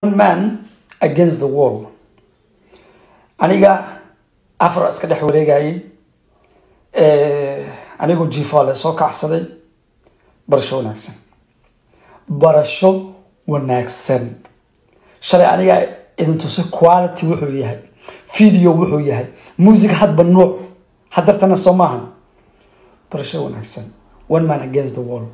Man against the wall. Aniga afar iska dhex wareegayay, anigoo jiifaa le soo kacsaday. Barasho wanaagsan, barasho wanaagsan. Shalay aniga idin tusay quality wuxuu yahay video, wuxuu yahay music hadba nuuc hadartana soo maahan. Barasho wanaagsan, one man against the wall.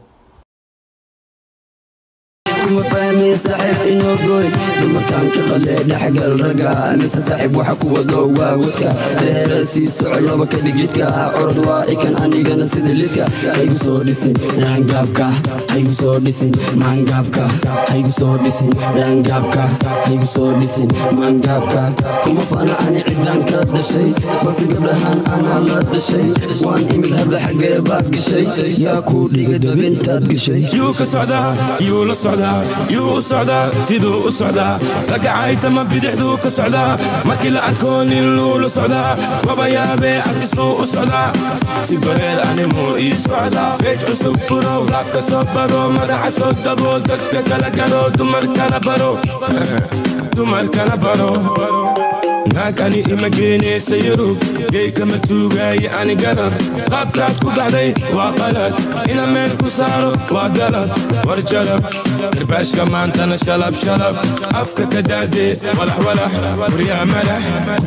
Kuma fahmin saaxiib, inoo goy dumarkan ka qalee dhexgal ragga mise saaxiib waxa ku wado waa wadka dheere sii soco laba ka dhig jidka orod waa ikan anigana sida lidka. Haygu soo dhisin laangaabka, haygu soo dhisin maangaabka, haygu soo dhisin laangaabka, haygu soo dhisin maangaabka. Kuma fana ani ciddaan ka dhashay, balse gabdhahan anaa la dhashay. Waan imid hadda, xaggee baad gashay? Yaa kuu dhiga dabintaad gashay? Yuu ka socdaa? Yuu la socdaa? Yuu u socdaa? Siduu u socdaa? Ragacaytama bidixduu ka socdaa, markii la arko nin luu la socdaa, waba yaabee xasisuu u socdaa, si bareed animuu ii socdaa. Beej cusub furo, laabka soo baro, madaxa soo dabo, dadka kala garo, dumarkana baro, dumarkana baro. Naag ani ima geenaysa Yurub, gey kama tuugaaye ani garab. Qaabkaad ku baxday waa qalad, ina meel ku saaro waa galad. War jalab karbaashka maantana shalab shalab, afka ka daadee walax walax, waryaa malax.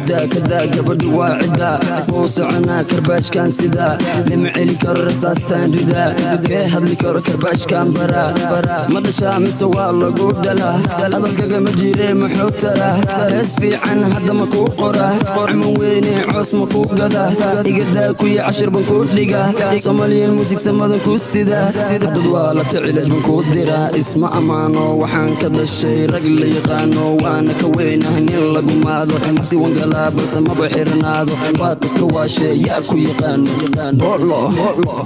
Daa kadaa gabadhu waa ciddaa wuu soconaa karbaashkan sidaa lama celi karo, rasaastaan ridaa kee hadli karo karbaashkan baraa. Ma dhashaa mise waa lagu dhalaa? Hadalkaga ma jire, muxuu taraa? Hees fiican hadda ma kuu qoraa? Cuma weyne coos ma kuu gadaa? Igadaa kuya cashir ban kuu dhigaa, Soomaaliyan muusig samadan kuu sidaa. Dad waa la ticilaaj ban kuu diraa. Isma ammaano, waxaan ka dhashay rag la yaqaano, waana ka weynahay nin lagu maado. Xabsi wangalaa balse maba xirnaado, waad iska waashee, yaa ku yaqaano boolo?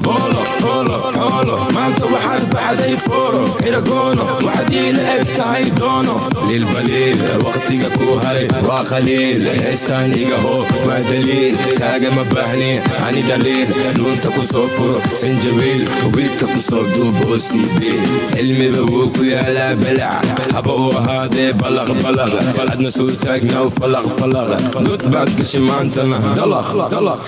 Boolo foolo xoolo, maanta waxaad baxday fooro xiragoono, waxaad iila eg tahay doono liilbaliil. Waqtiga kuu haray waa qaliil, heestaan iga hoo waa daliil. Kaagama baahni ani dhaliil, dhuunta ku soo furo sanjabiil, wiidka ku soo duub oo siibi. Cilmiba wuu ku yaalaa balac, haba uu ahaadee balaq balaq, adna soo taagnaw falaq falaq. God baad gashay maantana dalaq dalaq.